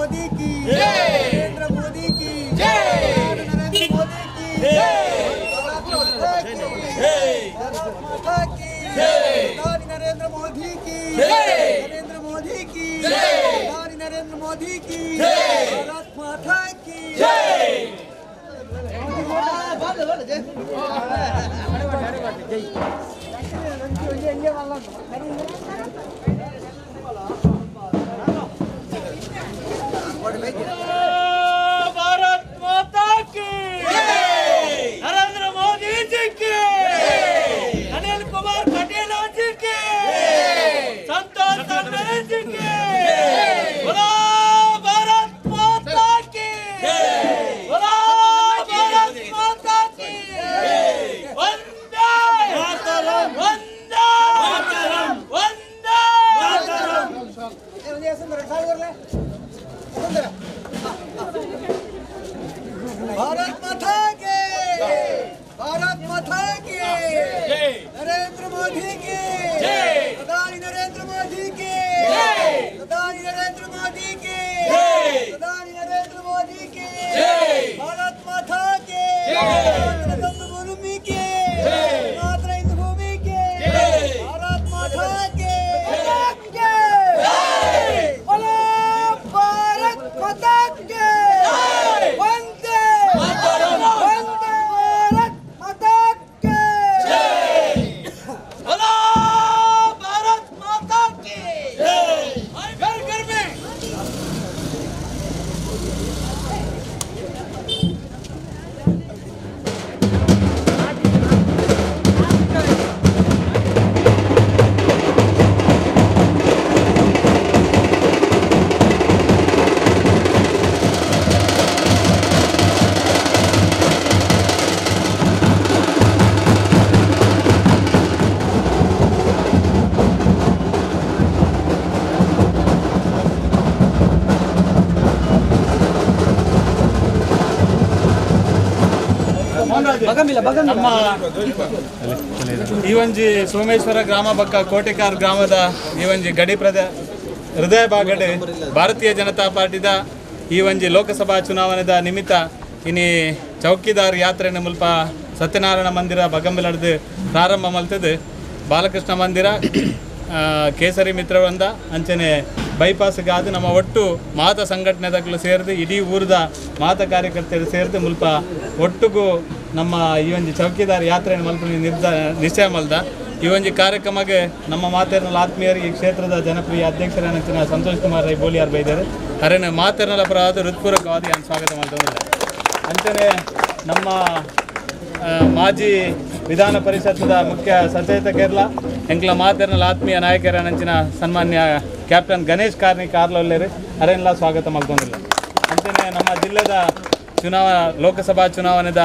मोदी की जय, नरेंद्र मोदी की जय, नरेंद्र मोदी की जय, भारत माता की जय, प्रधानी नरेंद्र मोदी की जय, नरेंद्र मोदी की जय, प्रधानी नरेंद्र मोदी की जय, भारत माता की जय। भारत माता की जय, नरेंद्र मोदी जी की जय, अनिल कुमार पटेल जी की जय, संतोष गांगवार जी की जय, बोलो भारत माता की जय, बोलो भारत माता की जय। वंदे मातरम, वंदे मातरम, वंदे मातरम। भारत माता के, भारत माता के जय, नरेंद्र मोदी के जय, प्रधानी नरेंद्र मोदी के जय, प्रधानी नरेंद्र मोदी के जय, प्रधानी नरेंद्र मोदी के जय, भारत माता के जय, भूमि के जय, मात्र हिंद भूमि के जय, भारत माता के जय, बोलो भारत माता के जय, वंदे मातरम, वंदे भारत माता के जय, बोलो भारत माता की जय। घर घर में ನಮ್ಮ ಈ ಒಂಜಿ ಸೋಮೇಶ್ವರ ಗ್ರಾಮ ಬಕ್ಕ ಕೋಟೆಕಾರ್ ಗ್ರಾಮದ ಈ ಒಂಜಿ ಗಡಿ ಪ್ರದ ಹೃದಯ ಭಾಗಡೆ ಭಾರತೀಯ ಜನತಾ ಪಾರ್ಟಿದ ಈ ಒಂಜಿ ಲೋಕಸಭಾ ಚುನಾವಣೆದ ನಿಮಿತ್ತ ಇನಿ ಚೌಕಿದಾರ್ ಯಾತ್ರೆ ಮುಲ್ಪ ಸತ್ಯನಾರಾಯಣ ಮಂದಿರ ಬಗಂಬಿಲಡ್ದು ಪ್ರಾರಂಭ ಮಲ್ತದೆ. ಬಾಲಕೃಷ್ಣ ಮಂದಿರ, ಕೇಸರಿ ಮಿತ್ರವೃಂದ ಅಂಚನೆ ಬೈಪಾಸ್ಗಾದು ನಮ್ಮ ಒಟ್ಟು ಮಾತ ಸಂಘಟನೆದಾಗಲೂ ಸೇರಿದು ಇಡೀ ಊರದ ಮಾತ ಕಾರ್ಯಕರ್ತರು ಸೇರಿದು ಮುಲ್ಪ ಒಟ್ಟುಗೂ ನಮ್ಮ ಈ ಒಂಜಿ ಚೌಕಿದಾರ್ ಯಾತ್ರೆಯನ್ನು ಮಲ್ಪ ನಿಶ್ಚಯ ಮಲ್ದ. ಈ ಒಂಜಿ ಕಾರ್ಯಕ್ರಮಕ್ಕೆ ನಮ್ಮ ಮಾತೇರ್ನಲ ಆತ್ಮೀಯರು ಈ ಕ್ಷೇತ್ರದ ಜನಪ್ರಿಯ ಅಧ್ಯಕ್ಷರಾದ ಸಂತೋಷ್ ಕುಮಾರ್ ರೈ ಬೋಲಿಯಾರ್ ಬೈದರು ಅರೇನ ಮಾತೇರ್ನಲ ಪರವಾದ ಹೃತ್ಪೂರ್ವಕವಾದ ನಾನು ಸ್ವಾಗತ ಮಾಡ್ತಂದಿಲ್ಲ. ಅಂಚನೆ ನಮ್ಮ ಮಾಜಿ ವಿಧಾನ ಪರಿಷತ್ತದ ಮುಖ್ಯ ಸಚೇತಕರ್ಲ ಎಂಕ್ಲ ಮಾತೇರ್ನಲ ಆತ್ಮೀಯ ನಾಯಕರ ನಂಚಿನ ಸನ್ಮಾನ್ಯ ಕ್ಯಾಪ್ಟನ್ ಗಣೇಶ್ ಕಾರ್ಣಿಕ್ ಆರ್ಲೊಲ್ಲೇರು ಅರೇನ್ಲ ಸ್ವಾಗತ ಮಾಡ್ಕೊಂಡಿಲ್ಲ. ಅಂಚನೆ ನಮ್ಮ ಜಿಲ್ಲೆದ ಲೋಕಸಭಾ ಚುನಾವಣೆದ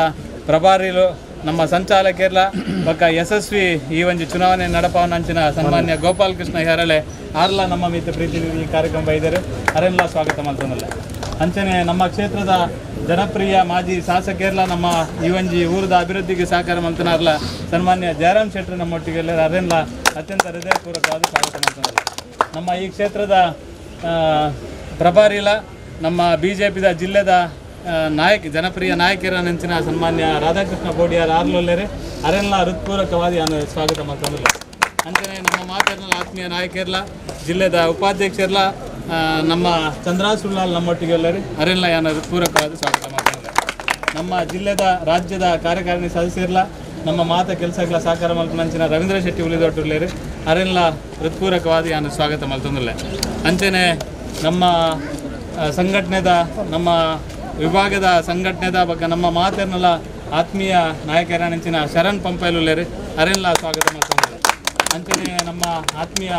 ಪ್ರಭಾರಿಲು ನಮ್ಮ ಸಂಚಾಲಕಿರ್ಲ ಬೊಕ್ಕ ಯಶಸ್ವಿ ಈ ಒಂಜಿ ಚುನಾವಣೆ ನಡಪವನಂಚಿನ ಸನ್ಮಾನ್ಯ ಗೋಪಾಲ್ ಕೃಷ್ಣ ಹೆರಳೆ ಆರ್ಲ ನಮ್ಮ ಮಿತ್ರ ಪ್ರೀತಿ ಈ ಕಾರ್ಯಕ್ರಮ ಬೈದರು ಅರೆನ್ಲ ಸ್ವಾಗತ ಮಾಡ್ತಂದಿಲ್ಲ. ಅಂಚನೆ ನಮ್ಮ ಕ್ಷೇತ್ರದ ಜನಪ್ರಿಯ ಮಾಜಿ ಶಾಸಕಿರ್ಲ ನಮ್ಮ ಈ ಒಂಜಿ ಊರದ ಅಭಿವೃದ್ಧಿಗೆ ಸಹಕಾರ ಮಲ್ತನಾರ್ಲ ಸನ್ಮಾನ್ಯ ಜಯರಾಮ್ ಶೆಟ್ಟರು ನಮ್ಮೊಟ್ಟಿಗೆ ಅರೆನ್ಲ ಅತ್ಯಂತ ಹೃದಯಪೂರ್ವಕವಾದ ಸ್ವಾಗತ ಮಾಡ್ತಂದಿಲ್ಲ. ನಮ್ಮ ಈ ಕ್ಷೇತ್ರದ ಪ್ರಭಾರಿಲ ನಮ್ಮ ಬಿ ಜೆ ಪಿದ ಜಿಲ್ಲೆದ ನಾಯಕ ಜನಪ್ರಿಯ ನಾಯಕರ ನೆಂಚಿನ ಸನ್ಮಾನ್ಯ ರಾಧಾಕೃಷ್ಣ ಬೋಡಿಯಾರ್ ಆರ್ಲೊಲ್ಲೇರೆ ಅರೆನ್ಲ ಹೃತ್ಪೂರ್ವಕವಾದ ನಾನು ಸ್ವಾಗತ ಮಾಡ್ತಂದಿಲ್ಲ. ಅಂಚನೆ ನಮ್ಮ ಮಾತಾಡಿನ ಆತ್ಮೀಯ ನಾಯಕರ್ಲ ಜಿಲ್ಲೆದ ಉಪಾಧ್ಯಕ್ಷರ್ಲ ನಮ್ಮ ಚಂದ್ರಾ ಸುಳ್ಳಾಲ್ ನಮ್ಮೊಟ್ಟಿಗೆ ಎಲ್ಲರಿ ಅರೆನ್ಲ ಯಾನ ಹೃತ್ಪೂರ್ವಕವಾದ ಸ್ವಾಗತ ಮಾಡ್ತಂದಿಲ್ಲ. ನಮ್ಮ ಜಿಲ್ಲೆದ ರಾಜ್ಯದ ಕಾರ್ಯಕಾರಿಣಿ ಸದಸ್ಯರ್ಲ ನಮ್ಮ ಮಾತ ಕೆಲಸಗಳ ಸಹಕಾರ ಮಲ್ಪನಂಚಿನ ರವೀಂದ್ರ ಶೆಟ್ಟಿ ಉಳಿದೊಟ್ಟುಲ್ಲೇರು ಅರೆನ್ಲ ಹೃತ್ಪೂರ್ವಕವಾದ ಯಾನು ಸ್ವಾಗತ ಮಾಡ್ತಂದಿಲ್ಲ. ಅಂಚನೆ ನಮ್ಮ ಸಂಘಟನೆದ ನಮ್ಮ ವಿಭಾಗದ ಸಂಘಟನೆದ ಬಗ್ಗೆ ನಮ್ಮ ಮಾತೇರ್ನಲ ಆತ್ಮೀಯ ನಾಯಕರ ಶರಣ್ ಪಂಪೈಲುಲ್ಲೇರು ಅರೆನ್ಲ ಸ್ವಾಗತ ಮಾಡ್ತಂದಿಲ್ಲ. ಅಂಚನೆ ನಮ್ಮ ಆತ್ಮೀಯ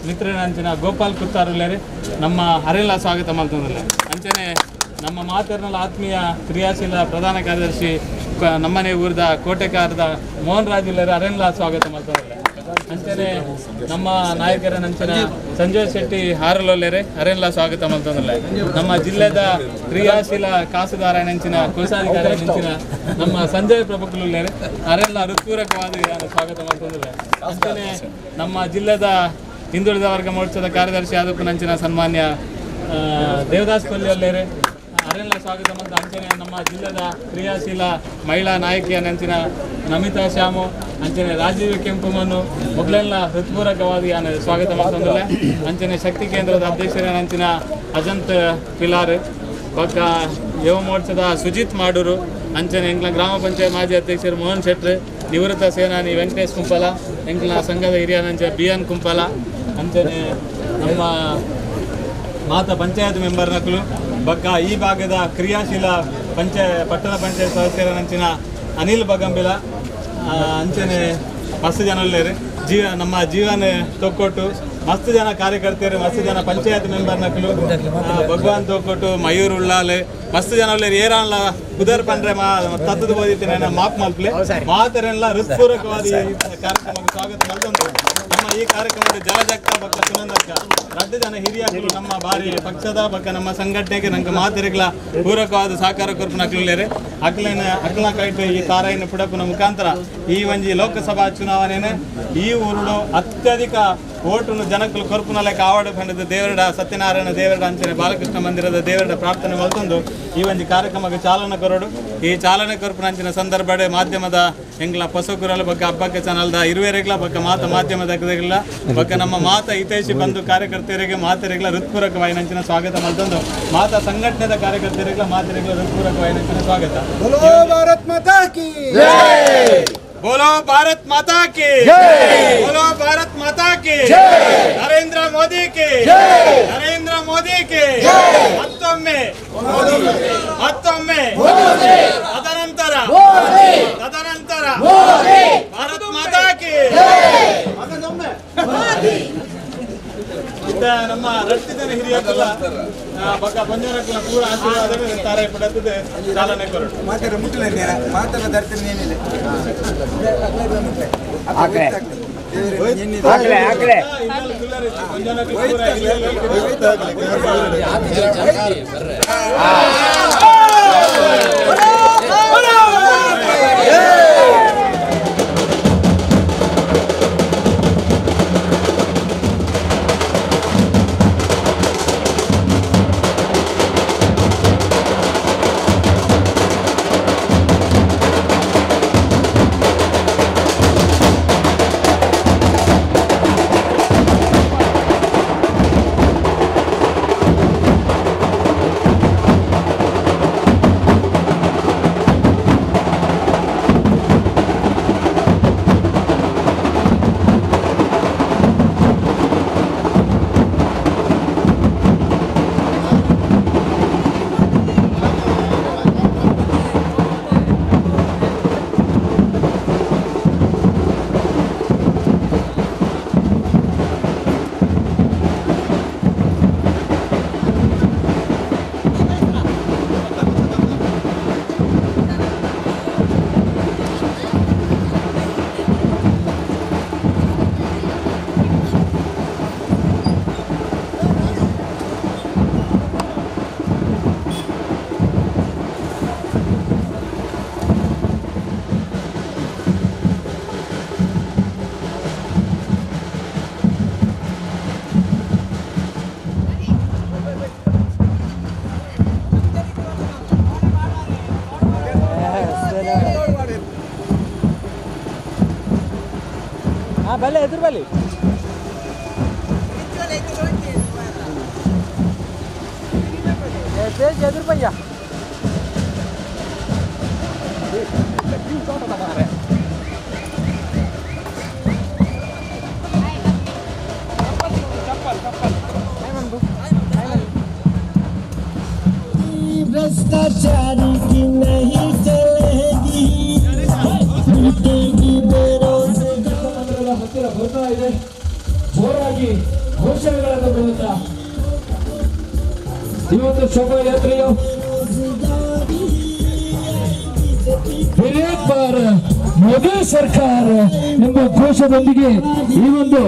ಮಿತ್ರರಂಚಿನ ಗೋಪಾಲ್ ಕುತ್ತಾರುಲ್ಲೇರು ನಮ್ಮ ಅರೆನ್ಲ ಸ್ವಾಗತ ಮಾಡ್ತಂದಿಲ್ಲ. ಅಂಚನೆ ನಮ್ಮ ಮಾತೇರ್ನಲ ಆತ್ಮೀಯ ಕ್ರಿಯಾಶೀಲ ಪ್ರಧಾನ ಕಾರ್ಯದರ್ಶಿ ನಮ್ಮನೆ ಊರದ ಕೋಟೆಕಾರದ ಮೋಹನ್ ರಾಜ್ ಉಲ್ಲೇರು ಅರೆನ್ಲ ಸ್ವಾಗತ ಮಾಡ್ತಂದಿಲ್ಲ. ಅಂಚನೆ ನಮ್ಮ ನಾಯಕರ ನಂಚಿನ ಸಂಜಯ್ ಶೆಟ್ಟಿ ಹಾರಲೊಲ್ಲೇರೆ ಅರೆನ್ಲ ಸ್ವಾಗತ ಮಾಡ್ತಂದಿಲ್ಲ. ನಮ್ಮ ಜಿಲ್ಲೆದ ಕ್ರಿಯಾಶೀಲ ಕಾಸುದಾರ ನಂಚಿನ ಕೋಶಾಧಿಕಾರಿ ನಂಚಿನ ನಮ್ಮ ಸಂಜಯ್ ಪ್ರಭುಕುಲುಲ್ಲೇರೆ ಅರೆನ್ಲ ಹೃತ್ಪೂರ್ವಕವಾದ ಸ್ವಾಗತ ಮಾಡ್ತಂದಿಲ್ಲ. ಅಂಚನೆ ನಮ್ಮ ಜಿಲ್ಲೆದ ಹಿಂದುಳಿದ ವರ್ಗ ಮೋರ್ಚಾದ ಕಾರ್ಯದರ್ಶಿ ಆದಪ್ಪು ನಂಚಿನ ಸನ್ಮಾನ್ಯ ದೇವದಾಸ್ ಕೊಲ್ಲಿಯಲ್ಲೇರು ಅರೆಲ್ಲ ಸ್ವಾಗತ ಮತ್ತು ಅಂಚನೆ ನಮ್ಮ ಜಿಲ್ಲೆದ ಕ್ರಿಯಾಶೀಲ ಮಹಿಳಾ ನಾಯಕಿಯ ನಂಚಿನ ನಮಿತಾ ಶ್ಯಾಮು ಅಂಚನೆ ರಾಜೀವ್ ಕೆಂಪುಮನ್ನು ಮೊದಲೆಲ್ಲ ಹೃತ್ಪೂರ್ವಕವಾಗಿ ಸ್ವಾಗತ ಮಾಡ್ತಂದ್ರೆ ಅಂಚನೆ ಶಕ್ತಿ ಕೇಂದ್ರದ ಅಧ್ಯಕ್ಷರ ನಂಚಿನ ಅಜಂತ್ ಪಿಲಾರ್ ಬೊಕ್ಕ ಯುವ ಮೋರ್ಚಾದ ಸುಜಿತ್ ಮಾಡೂರು ಅಂಚನೆ ಎಂಕ್ಲ ಗ್ರಾಮ ಪಂಚಾಯತ್ ಮಾಜಿ ಅಧ್ಯಕ್ಷರು ಮೋಹನ್ ಶೆಟ್ರು ನಿವೃತ್ತ ಸೇನಾನಿ ವೆಂಕಟೇಶ್ ಕುಂಪಲ ಎಂಕ್ಲ ಸಂಘದ ಹಿರಿಯ ನಂಚೆ ಬಿ ಎನ್ ಕುಂಪಲ ಅಂಚನೆ ನಮ್ಮ ಮಾತಾ ಪಂಚಾಯತ್ ಮೆಂಬರ್ ನಕಲು ಬೊಕ್ಕ ಈ ಭಾಗದ ಕ್ರಿಯಾಶೀಲ ಪಟ್ಟಣ ಪಂಚಾಯತ್ ಸದಸ್ಯರ ನಂಚಿನ ಅನಿಲ್ ಬಗಂಬಿಲ ಅಂಚನೆ ಮಸ್ತ್ ಜನ ಉಲ್ಲೇರು ನಮ್ಮ ಜೀವನ ತೊಕ್ಕೊಟ್ಟು ಮಸ್ತ್ ಜನ ಕಾರ್ಯಕರ್ತರು ಮಸ್ತ್ ಜನ ಪಂಚಾಯತ್ ಮೆಂಬರ್ ನಕಲು ಭಗವಾನ್ ತೊಕ್ಕೊಟ್ಟು ಮಯೂರ್ ಉಳ್ಳಾಲೆ ಮಸ್ತ್ ಜನ ಉಲ್ಲೇರು ಏರಾನ್ಲ ಕುದರ್ ಪಂಡ್ರೆ ತತ್ತದ ಬೋದಿತ್ತಿನ ಮಾಪ್ ಮಲ್ಪ್ಲೆ ಮಾತರೆಲ್ಲ ಹೃತ್ಪೂರ್ವಕವಾದ ಈ ಕಾರ್ಯಕ್ರಮಕ್ಕೆ ಸ್ವಾಗತ ಮಲ್ತೊಂದು ನಮ್ಮ ಈ ಕಾರ್ಯಕ್ರಮದ ಜಲಜಕ್ಕ ಬೊಕ್ಕ ಸುನಂದಕ್ಕ ರಡ್ಡು ಜನ ಹಿರಿಯರು ನಮ್ಮ ಬಾರಿ ಪಕ್ಷದ ಬೊಕ್ಕ ನಮ್ಮ ಸಂಘಟನೆಗೆ ನಂಗೆ ಮಾತೆರೆಗ್ಲ ಪೂರಕವಾದ ಸಹಕಾರ ಕೊರ್ಪುನ ಅಕ್ಲುಲ್ಲೇರು ಅಕ್ಲನ ಅಕ್ಲ ಕೈಟ್ ಈ ತಾರಾಯಿನ ಪುಡಪುನ ಮುಖಾಂತರ ಈ ಒಂಜಿ ಲೋಕಸಭಾ ಚುನಾವಣೆನೆ ಈ ಊರುಡು ಅತ್ಯಧಿಕ ಓಟುನು ಜನಕ್ಕಲು ಕೊರ್ಪುನ ಲೆಕ್ಕ ಆವಡ ಪಂಡದ ದೇವರಡ ಸತ್ಯನಾರಾಯಣ ದೇವರಡ ಅಂಚನೆ ಬಾಲಕೃಷ್ಣ ಮಂದಿರದ ದೇವರಡ ಪ್ರಾರ್ಥನೆ ಮಲ್ತೊಂದು ಈ ಒಂಜಿ ಕಾರ್ಯಕ್ರಮಕ್ಕೆ ಚಾಲನೆ ಕೊರಡು ಈ ಚಾಲನೆ ಕೊರ್ಪುನ ಅಂಚಿನ ಸಂದರ್ಭಡೆ ಮಾಧ್ಯಮದ ಎಂಗ್ಲ ಪಸಕುರಲ ಬೊಕ್ಕ ಹಬ್ಬಕ್ಕೆ ಚಾನಲ್ದ ಇರುವೆರೆಗ್ಲ ಬೊಕ್ಕ ಮಾತ ಮಾಧ್ಯಮದ ಬೊಕ್ಕ ನಮ್ಮ ಮಾತ ಹಿತೈಷಿ ಬಂಧು ಕಾರ್ಯಕರ್ತರಿಗೆ ಮಾತೆರೆಗ್ಲ ಹೃತ್ಪೂರ್ವಕವಾಯಿನಂಚಿನ ಸ್ವಾಗತ ಮಲ್ತೊಂದು ಮಾತಾ ಸಂಘಟನೆದ ಕಾರ್ಯಕರ್ತರಿಗ್ಲ ಮಾತೆರೆಗ್ಲ ಹೃತ್ಪೂರ್ವಕವಾಯಿನಂಚಿನ ಸ್ವಾಗತ. ಬೋಲೋ ಭಾರತ್ ಮಾತಾ ಕಿ ಜೈ, ಬೋಲೋ ಭಾರತ್ ಮಾತಾ ಕಿ ಜೈ, ಬೋಲೋ ಭಾರತ್ ಮಾತಾ ಕಿ ಜೈ, ನರೇಂದ್ರ ಮೋದಿ ಕಿ ಜೈ, ನರೇಂದ್ರ ಮೋದಿ ಕಿ ಜೈ. ಮತ್ತೊಮ್ಮೆ ಮೋದಿ, ಮತ್ತೊಮ್ಮೆ ಮೋದಿ, ತದನಂತರ ಮೋದಿ, ತದನಂತರ ಮೋದಿ, ಭಾರತ್ ಮಾತಾ ಕಿ ಜೈ. ಮತ್ತೊಮ್ಮೆ ಮೋದಿ. ನಮ್ಮ ರಟ್ಟಿದನ ಹಿರಿಯರಲ್ಲ ಬೊಕ್ಕ ಪಂಜರಕ್ಕಲ ಪೂರ ಆಶೀರ್ವಾದ ತಾರೆ ಪಡೆದಿದೆ ಚಾಲನೆ ಕೊರಡು ಮಾತಾಡ ಮುಟ್ಟಲೆ ಮಾತಾಡ ದರ್ತಿನ ಏನಿಲ್ಲ ಆಕಳೆ ಆಕಳೆ ಬಲ್ಲೆ ಎದುರು ಬಲ್ಲಿ ಎದುರು ಬಯ್ಯ भ्रष्टाचारी की नहीं चलेगी लूटेगी बेरोजगार ಹತ್ತಿರ ಬರ್ತಾ ಇದೆ. ಜೋರಾಗಿ ಘೋಷಣೆಗಳನ್ನು ಕೊಡುತ್ತಾ ಈ ಒಂದು ಶೋಭಾಯಾತ್ರೆಯು ಮೋದಿ ಸರ್ಕಾರ ಎಂಬ ಘೋಷದೊಂದಿಗೆ ಈ ಒಂದು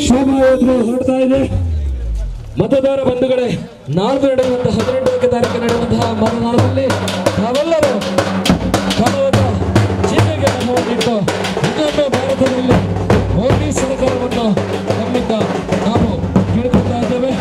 ಶೋಭಾಯಾತ್ರೆ ಹೊರಡ್ತಾ ಇದೆ. ಮತದಾರ ಬಂಧುಗಳೇ, ನಾಲ್ಕು ನಡೆಯುವಂತಹ 18ನೇ ತಾರೀಕು ನಡೆಯುವಂತಹ ಮತದಾನದಲ್ಲಿ ತಾವೆಲ್ಲರೂ ಕಮಲದ ಚಿಹ್ನೆಗೆ ಮತವನ್ನಿಟ್ಟು ಇನ್ನೊಮ್ಮೆ ಭಾರತದಲ್ಲಿ ಮೋದಿ ಸರ್ಕಾರವನ್ನು ನಮ್ಮಿಂದ ನಾವು ಕೇಳಿಕೊಳ್ತಾ ಇದ್ದೇವೆ.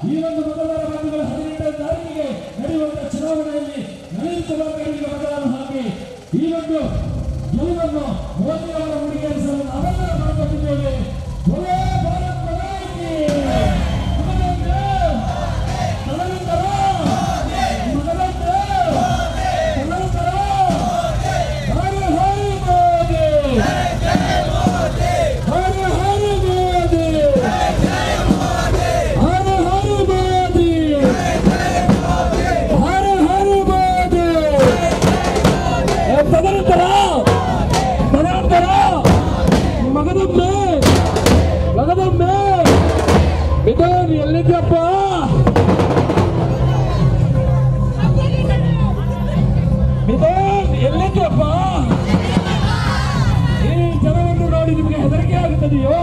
ಈ ಒಂದು ಮಂಗಳವಾರ ಬಂಧುಗಳ 18ನೇ ತಾರೀಕಿಗೆ ನಡೆಯುವಂತಹ ಚುನಾವಣೆಯಲ್ಲಿ ನಳಿನ್ ಕುಮಾರ್ ಕಟೀಲ್ಗೆ ಮತದಾನ ಹಾಕಿ ಈ ಒಂದು ಗೆಲುವನ್ನು ಮೋದಿ ಅವರ ಮುಡಿಗೇರಿಸಲು ನಾವೆಲ್ಲರೂ ಮಾಡಿಕೊಂಡಿದ್ದೇವೆ. ಭಾರತ್ ಮಾತಾ ಕಿ ಎಲ್ಲಿದ್ಯಪ್ಪ? ಮಿಥುನ್ ಎಲ್ಲಿದ್ಯಪ್ಪ? ಈ ಜನವನ್ನು ನೋಡಿ ನಿಮಗೆ ಹೆದರಿಕೆ ಆಗುತ್ತದೆಯೋ?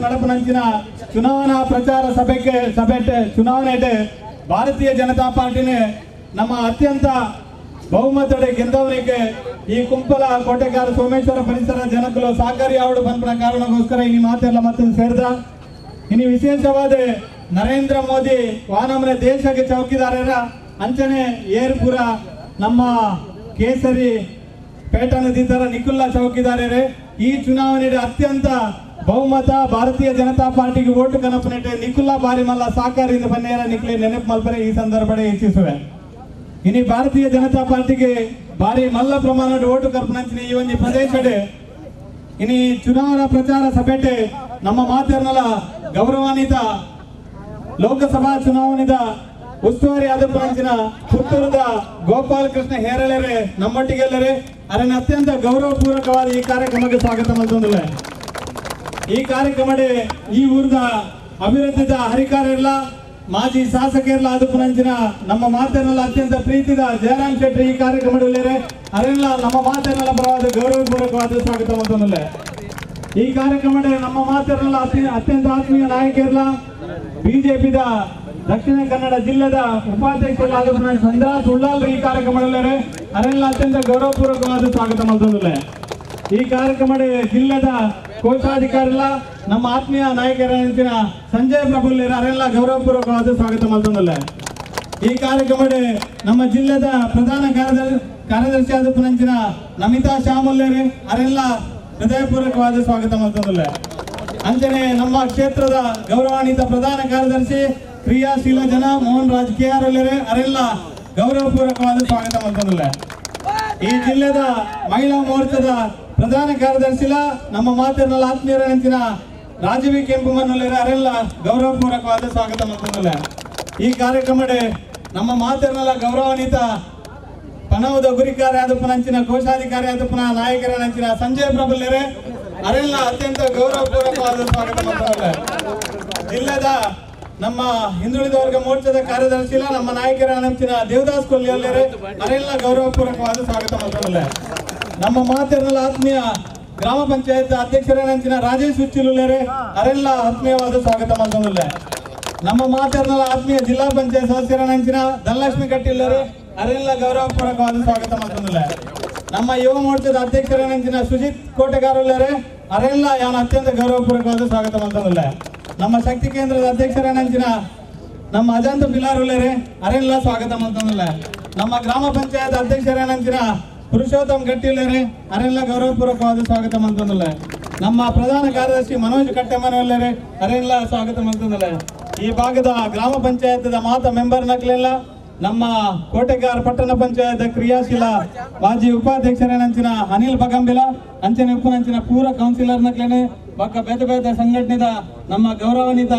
ನಡಪನಂಚಿನ ಚುನಾವಣಾ ಪ್ರಚಾರ ಸಭೆಗೆ ಸಭೆ ಚುನಾವಣೆ ಭಾರತೀಯ ಜನತಾ ಪಾರ್ಟಿನೇ ನಮ್ಮ ಅತ್ಯಂತ ಬಹುಮತಡೆ ಗೆದ್ದವನಿಗೆ ಈ ಕುಂಪಲ ಕೋಟೆಗಾರ ಸೋಮೇಶ್ವರ ಪರಿಸರ ಜನಕಲು ಸಹಕಾರಿ ಆವಡು ಬಂದ ಕಾರಣಕ್ಕೋಸ್ಕರ ಇನಿ ಮಾತೆಲ್ಲ ಮತ್ತೆ ಸೇರಿದ. ಇನ್ನು ವಿಶೇಷವಾದ ನರೇಂದ್ರ ಮೋದಿ ವಾನಮನೆ ದೇಶಕ್ಕೆ ಚೌಕಿದಾರರ ಅಂಚನೆ ಏರ್ಪುರ ನಮ್ಮ ಕೇಸರಿ ಪೇಟನದಿದ್ದರ ನಿಖುಲ್ಲ ಚೌಕಿದಾರರೇ ಈ ಚುನಾವಣೆ ಅತ್ಯಂತ ಬಹುಮತ ಭಾರತೀಯ ಜನತಾ ಪಾರ್ಟಿಗೆ ಓಟು ಕನಪನೆಟ್ಟೆ ನಿಖುಲ್ಲ ಬಾರಿಮಲ್ಲ ಸಹಕಾರಿಯಿಂದ ಬನ್ನೇರ ನಿಖಲೆ ನೆನಪು ಮಲ್ಪರೆ ಈ ಸಂದರ್ಭ ಇಚ್ಛಿಸುವೆ. ಇನಿ ಭಾರತೀಯ ಜನತಾ ಪಾರ್ಟಿಗೆ ಭಾರಿ ಮಲ್ಲ ಪ್ರಮಾಣದ ಓಟು ಕರ್ಪಣಂಚಿನ ಈ ಒಂದು ಪ್ರದೇಶಡೆ ಇನಿ ಚುನಾವಣಾ ಪ್ರಚಾರ ಸಭೆಟೆ ನಮ್ಮ ಮಾತೇರ್ನಲ ಗೌರವಾನ್ವಿತ ಲೋಕಸಭಾ ಚುನಾವಣೆದ ಉಸ್ತುವಾರಿ ಆದ ಪಂಚಿನ ಪುತ್ತೂರದ ಗೋಪಾಲಕೃಷ್ಣ ಹೇರಳೆರೆ ನಮ್ಮೊಟ್ಟಿಗೆಲ್ಲರೆ ಅದನ್ನು ಅತ್ಯಂತ ಗೌರವಪೂರ್ವಕವಾದ ಈ ಕಾರ್ಯಕ್ರಮಕ್ಕೆ ಸ್ವಾಗತ ಮಲ್ತೊಂದುಲ್ಲೆ. ಈ ಕಾರ್ಯಕ್ರಮಡೆ ಈ ಊರದ ಅಭಿವೃದ್ಧಿದ ಹರಿಕಾರರ್ಲ ಮಾಜಿ ಶಾಸಕರ್ಲ ಅದು ಪುನಂಚಿನ ನಮ್ಮ ಮಾತನ್ನೆಲ್ಲ ಅತ್ಯಂತ ಪ್ರೀತಿದ ಜಯರಾಮ್ ಶೆಟ್ಟಿ ಈ ಕಾರ್ಯಕ್ರಮದಲ್ಲಿರೆ ಅದೆಲ್ಲ ನಮ್ಮ ಮಾತನ್ನೆಲ್ಲ ಪರವಾದ ಗೌರವಪೂರ್ವಕವಾದ ಸ್ವಾಗತ ಮಲ್ತೊಂದುಲ್ಲೆ. ಈ ಕಾರ್ಯಕ್ರಮಡೆ ನಮ್ಮ ಮಾತನ್ನೆಲ್ಲ ಅತ್ಯಂತ ಆತ್ಮೀಯ ನಾಯಕರ್ಲ ಬಿಜೆಪಿದ ದಕ್ಷಿಣ ಕನ್ನಡ ಜಿಲ್ಲೆದ ಉಪಾಧ್ಯಕ್ಷರಾದ ಸಂದ್ರಾಸ್ ಉಳ್ಳಾಲ್ ಈ ಕಾರ್ಯಕ್ರಮದಲ್ಲಿರೆ ಅದೆಲ್ಲ ಅತ್ಯಂತ ಗೌರವಪೂರ್ವಕವಾದ ಸ್ವಾಗತ ಮಲ್ತೊಂದುಲ್ಲೆ. ಈ ಕಾರ್ಯಕ್ರಮದ ಜಿಲ್ಲೆದ ಕೋಶಾಧಿಕಾರಿಲ್ಲ ನಮ್ಮ ಆತ್ಮೀಯ ನಾಯಕರ ಸಂಜಯ್ ಪ್ರಭುಲ್ಲೇರ ಅವರೆಲ್ಲ ಗೌರವಪೂರ್ವಕವಾದ ಸ್ವಾಗತ ಮಲ್ತೊಂದುಲ್ಲೆ. ಈ ಕಾರ್ಯಕ್ರಮದ ನಮ್ಮ ಜಿಲ್ಲೆದ ಪ್ರಧಾನ ಕಾರ್ಯದರ್ಶಿ ಆದ ಪುನಂಚಿನ ನಮಿತಾ ಶ್ಯಾಮುಲ್ಲೇರೆ ಅವರೆಲ್ಲ ಹೃದಯಪೂರ್ವಕವಾದ ಸ್ವಾಗತ ಮಲ್ತೊಂದುಲ್ಲೆ. ಅಂಚನೆ ನಮ್ಮ ಕ್ಷೇತ್ರದ ಗೌರವಾನ್ವಿತ ಪ್ರಧಾನ ಕಾರ್ಯದರ್ಶಿ ಕ್ರಿಯಾಶೀಲ ಜನ ಮೋಹನ್ ರಾಜ್ ಕೆ ಆರ್ ಅವರೆಲ್ಲ ಗೌರವಪೂರ್ವಕವಾದ ಸ್ವಾಗತ ಮಲ್ತೊಂದುಲ್ಲೆ. ಈ ಜಿಲ್ಲೆದ ಮಹಿಳಾ ಮೋರ್ಚಾದ ಪ್ರಧಾನ ಕಾರ್ಯದರ್ಶಿಲ ನಮ್ಮ ಮಾತಿನ ಆತ್ಮೀಯರ ನೆಂಚಿನ ರಾಜೀವಿ ಕೆಂಪುಮನ್ನುಲ್ಲೇರ ಅವರೆಲ್ಲ ಗೌರವಪೂರ್ವಕವಾದ ಸ್ವಾಗತ ಮಲ್ತೊಂದುಲ್ಲೆ. ಈ ಕಾರ್ಯಕ್ರಮಡೆ ನಮ್ಮ ಮಾತಿನ ಗೌರವಾನ್ವಿತ ಪಣವುದ ಗುರಿಕಾರ್ಯ ಆದಪ್ಪನಂಚಿನ ಕೋಶಾಧಿಕಾರಿ ಆದಪ್ಪನ ನಾಯಕರ ನಂಚಿನ ಸಂಜಯ್ ಪ್ರಭುಲ್ಲೇರೆ ಅರೆಲ್ಲ ಅತ್ಯಂತ ಗೌರವಪೂರ್ವಕವಾದ ಸ್ವಾಗತ ಮಾಡ್ತಾರೆ. ಜಿಲ್ಲೆದ ನಮ್ಮ ಹಿಂದುಳಿದ ವರ್ಗ ಮೋರ್ಚಾದ ಕಾರ್ಯದರ್ಶಿಲ ನಮ್ಮ ನಾಯಕರ ನಂಚಿನ ದೇವದಾಸ್ ಕೊಲ್ಲಿಯಲ್ಲೇರೆ ಅರೆಲ್ಲ ಗೌರವಪೂರ್ವಕವಾದ ಸ್ವಾಗತ ಮಾಡ್ತಾರೆ. ನಮ್ಮ ಮಾತಿರಲ್ಲ ಆತ್ಮೀಯ ಗ್ರಾಮ ಪಂಚಾಯತ್ ಅಧ್ಯಕ್ಷರ ನಂಚಿನ ರಾಜೇಶ್ ಉಚ್ಚಿಲುಲ್ಲೇರೆ ಅರೆಲ್ಲ ಆತ್ಮೀಯವಾದ ಸ್ವಾಗತ ಮಾಡ್ತಾರೆ. ನಮ್ಮ ಮಾತಿರಲ್ಲ ಆತ್ಮೀಯ ಜಿಲ್ಲಾ ಪಂಚಾಯತ್ ಸದಸ್ಯರ ನಂಚಿನ ಧನಲಕ್ಷ್ಮಿ ಕಟ್ಟಿಲ್ಲರು ಅರೆಲ್ಲ ಗೌರವಪೂರ್ವಕವಾದ ಸ್ವಾಗತ ಮಾಡ್ತಾರೆ. ನಮ್ಮ ಯುವ ಮೋರ್ಚಾದ ಅಧ್ಯಕ್ಷರ ನಂಚಿನ ಸುಜಿತ್ ಕೋಟೆಗಾರಲ್ಲರೆ ಅರೆಲ್ಲ ಯಾನ ಅತ್ಯಂತ ಗೌರವಪೂರ್ವಕವಾದ ಸ್ವಾಗತ ಮಾಡ್ತಾರೆ. ನಮ್ಮ ಶಕ್ತಿ ಕೇಂದ್ರದ ಅಧ್ಯಕ್ಷರ ನಂಚಿನ ನಮ್ಮ ಅಜಂತ ಬಿಲಾರುಲ್ಲೇರೆ ಅರೆಲ್ಲ ಸ್ವಾಗತ ಮಾಡ್ತಾರೆ. ನಮ್ಮ ಗ್ರಾಮ ಪಂಚಾಯತ್ ಅಧ್ಯಕ್ಷರ ನಂಚಿನ ಪುರುಷೋತ್ತಮ್ ಗಟ್ಟಿಲ್ಲೇರೆ ಅರೆಲ್ಲ ಗೌರವಪೂರ್ವಕವಾದ ಸ್ವಾಗತ ಮಾಡ್ತಾರೆ. ನಮ್ಮ ಪ್ರಧಾನ ಕಾರ್ಯದರ್ಶಿ ಮನೋಜ್ ಕಟ್ಟೆಮನೆಯಲ್ಲೇರೆ ಅರೆಲ್ಲ ಸ್ವಾಗತ ಮಾಡ್ತಾರೆ. ಈ ಭಾಗದ ಗ್ರಾಮ ಪಂಚಾಯತ್ ಮಾತ ಮೆಂಬರ್ ನಕ್ಲೆಲ್ಲ ನಮ್ಮ ಕೋಟೆಗಾರ್ ಪಟ್ಟಣ ಪಂಚಾಯತ್ ಕ್ರಿಯಾಶೀಲ ಮಾಜಿ ಉಪಾಧ್ಯಕ್ಷರೇನಂಚಿನ ಅನಿಲ್ ಬಗಂಬಿಲ ಅಂಚನೆ ಉಪನಂಚಿನ ಪೂರ ಕೌನ್ಸಿಲರ್ ನಕ್ಲೇನೆ ಬಕ್ಕ ಬೇತೆ ಬೇತೆ ಸಂಘಟನೆದ ನಮ್ಮ ಗೌರವಾನ್ವಿತ